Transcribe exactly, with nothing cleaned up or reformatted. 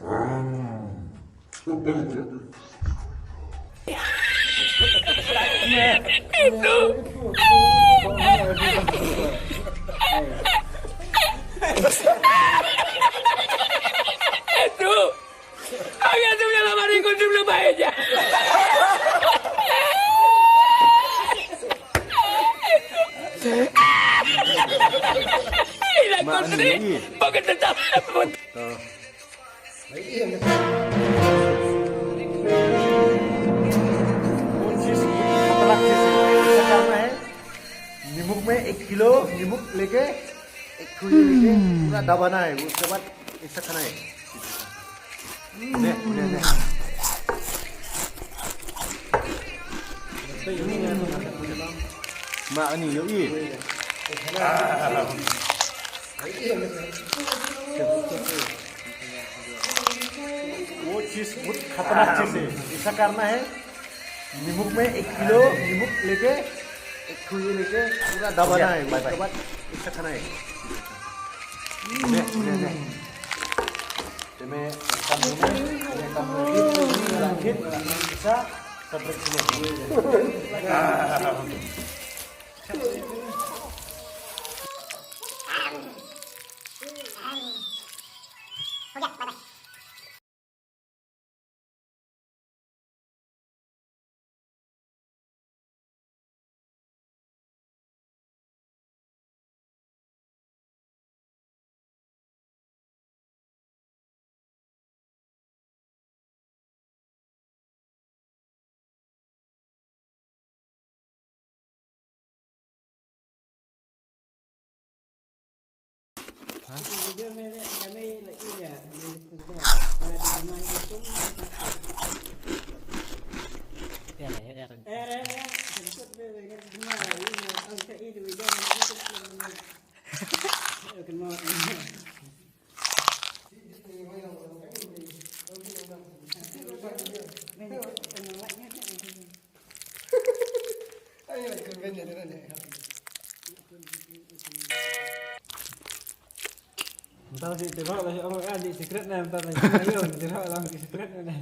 Ayo, tu dah lama ni kau tu belum baik je. Mak ni. Pakai tetap. वो चीज खतरनाक चीज है। ऐसा करना है, निमुक में एक किलो निमुक लेके, एक खुजली लेके पूरा दबाना है। उसके बाद ऐसा खाना है। ले, ले, ले। Mak ni, yo i. वो चीज बहुत खतरनाक चीज है। ऐसा करना है, निमुक में एक किलो निमुक लेके, एक खुजली लेके पूरा दबाना है। उसके बाद ऐसा खाना है। ले, ले, ले। Te me kam ne, me kam ne, me kam ne, me kam ne, sa, sa break sini. Ntar si tebak lah, si ong ah, di secret na, ntar na, ayo, tebak lah, di secret na.